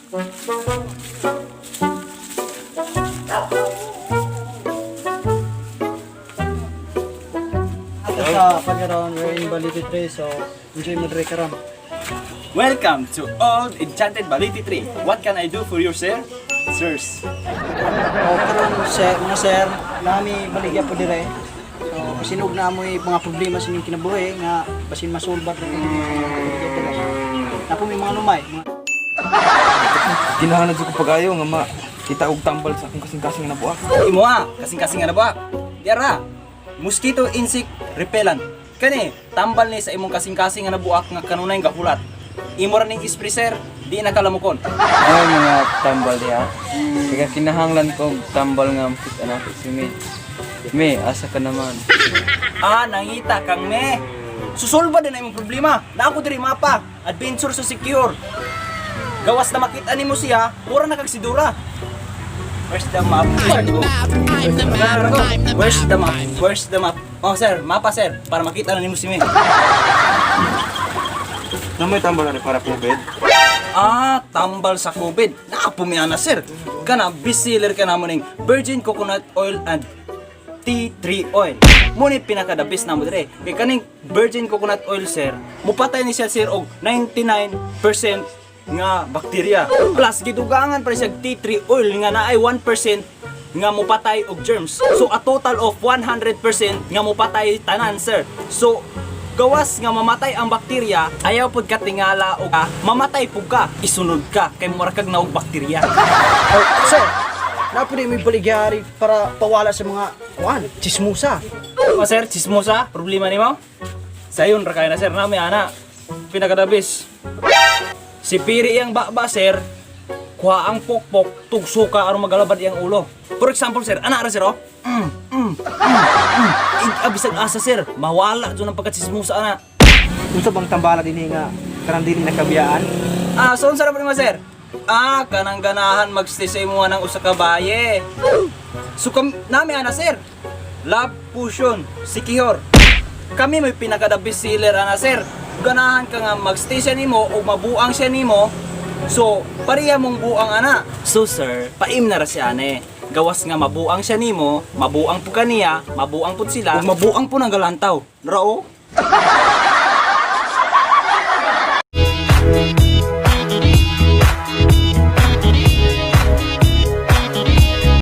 Ato sa pagkaroon, we're in Baliti 3, so enjoy mo dre karon. Welcome to Old Enchanted Baliti Tree. What can I do for you, sir? Sirs. O karon sir, mga sir, nami baligya po dire. So pasinog na amoy mga problema sa inyong kinabuhi nga basin masulbat ra kay baligya dire. Napo may mga lumay, mga Kinahanglan jud ko pag-ayo nga ma kita og tambal sa akong kasing-kasing nga nabuak. Imo ah, kasing-kasing nga na ba? Diara. Mosquito insect repellent. Kani, tambal ni sa imong kasing-kasing nga nabuak nga kanunay gahulat. Imo ra ning spray, sir, di na kalamukon. Ay mga tambal diha. Kaya kinahanglan ko og tambal nga makita nako si May. May, asa ka naman? Ah, nangita kang me. Susolba din ang imong problema. Na ako diri mapa. Adventure sa secure. Gawas na makita nimo siya, ura na kag sidura. Where's the map? I'm the map. I'm the Where's the map? Where's the map? Oh, sir, mapa sir, para makita na nimo si me. Na may tambal na para COVID. Ah, tambal sa COVID. Nakapumiana, sir. Kana, bestseller ka namo ning virgin coconut oil and tea tree oil. Muna yung pinaka-the best namo dire. Kay kaning virgin coconut oil, sir, mupatay ni siya, sir, og 99% nga bakterya. Plus, gidugangan pa siya tea tree oil nga naay 1% nga mupatay og germs. So, a total of 100% nga mupatay tanan, sir. So, gawas nga mamatay ang bakterya, ayaw pud ka tingala o ka, mamatay pud ka, isunod ka kay mura kag naog bakterya. Oh, sir, napo di may baligyari para pawala sa mga kuan, chismosa. O sir, chismosa, problema nimo? Sayon ra kay na sir, nami ana. Pinakadabis. Si Piri iyang baba sir, kuha ang pokpok, tugsuka aron magalabad iyang ulo. For example sir, ana ra sir oh. Abisag asa sir, mawala jud ang pagkachismosa ana. Unsa bang tambala dinhi nga kanang dili nakabiyaan? Ah, so unsa ra pa nimo sir? Ah, kanang ganahan magstay sa imuha ng usa ka baye. So kam nami ana sir. Love Potion, Sikihor. Kami may pinaka the best seller ana sir. Ganahan ka nga magstay siya nimo o mabuang siya nimo. So, pareha mong buang ana. So sir, paim na ra siya ane. Gawas nga mabuang siya nimo, mabuang po kaniya, mabuang pud sila, ug mabuang po ng galantaw. Rao.